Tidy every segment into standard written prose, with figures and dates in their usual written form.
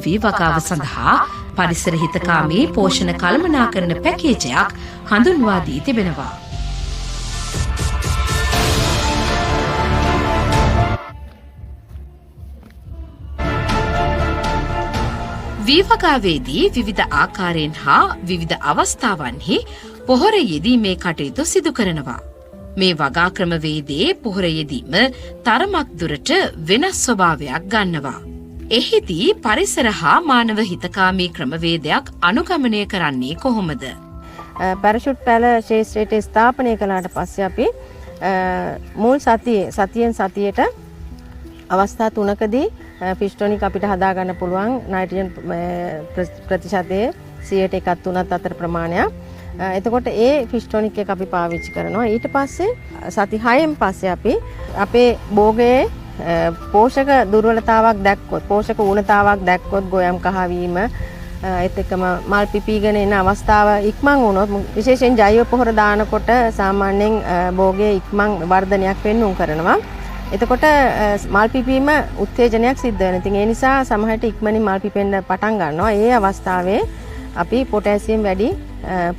වී වගාව සඳහා පරිසර හිතකාමී පෝෂණ කළමනාකරන පැකේජයක් හඳුන්වා දී තිබෙනවා. වී වගාවේදී විවිධ ආකාරයෙන් හා විවිධ අවස්ථාවන්හි පොහොර යෙදීමේ කටයුතු සිදු කරනවා. මේ වගා ක්‍රමවේදයේ පොහොර යෙදීම තරමක් දුරට වෙනස් ස්වභාවයක් ගන්නවා. එහිදී පරිසර හා මානව හිතකාමී ක්‍රමවේදයක් අනුගමනය කරන්නේ කොහොමද? පැරෂුට් පැල ක්ෂේත්‍රයට ස්ථාපනය කළාට පස්සේ අපි මුල් සතියේ සතියෙන් සතියට අවස්ථා තුනකදී ෆිෂ් ටොනික් අපිට හදාගන්න පුළුවන් නයිට්‍රජන් ප්‍රතිශතයේ 1% 3ත් අතර ප්‍රමාණයක්. එතකොට ඒ ෆිෂ් ටොනික් එක අපි පාවිච්චි කරනවා. ඊට පස්සේ සති 6න් පස්සේ අපි අපේ භෝගයේ පෝෂක දුර්වලතාවක් දැක්කොත්, පෝෂක ඌනතාවක් දැක්කොත්, ගොයම් කහවීම ඒත් එක්කම මල් පිපීගෙන එන අවස්ථාව ඉක්මන් වුණොත්, විශේෂයෙන් ජෛව පොහොර දානකොට සාමාන්‍යයෙන් භෝගයේ ඉක්මන් වර්ධනයක් වෙන්නුම් කරනවා. එතකොට මල් පිපීම උත්තේජනයක් සිද්ධ වෙනවා. ඉතින් ඒ නිසා සමහරට ඉක්මනින් මල් පිපෙන්න පටන් ගන්නවා. ඒ අවස්ථාවේ අපි පොටෑසියම් වැඩි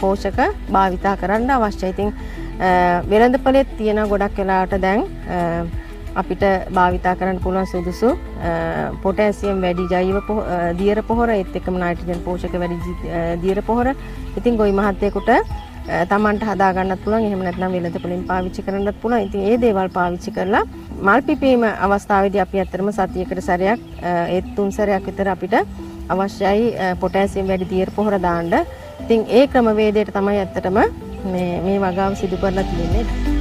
පෝෂක භාවිතා කරන්න අවශ්‍යයි. ඉතින් වෙළඳපොළෙත් තියෙන ගොඩක් වෙලාවට දැන් අපිට භාවිතා කරන්න පුළුවන් සුදුසු පොටෑසියම් වැඩි ජෛව දියර පොහොර, ඒත් එක්කම නයිට්‍රජන් පෝෂක වැඩි දියර පොහොර. ඉතින් ගොවි මහත්තයෙකුට තමන්ට හදා ගන්නත් පුළුවන්, එහෙම නැත්නම් වෙළඳපොළෙන් පාවිච්චි කරන්නත් පුළුවන්. ඉතින් ඒ දේවල් පාවිච්චි කරලා මල් පිපීම අවස්ථාවේදී අපි ඇත්තටම සතියකට සැරයක්, ඒත් තුන් සැරයක් විතර අපිට අවශ්‍යයි පොටෑසියම් වැඩි දියර පොහොර දාන්න. ඉතින් ඒ ක්‍රමවේදයට තමයි ඇත්තටම මේ වගාව සිදු කරලා තියෙන්නේ.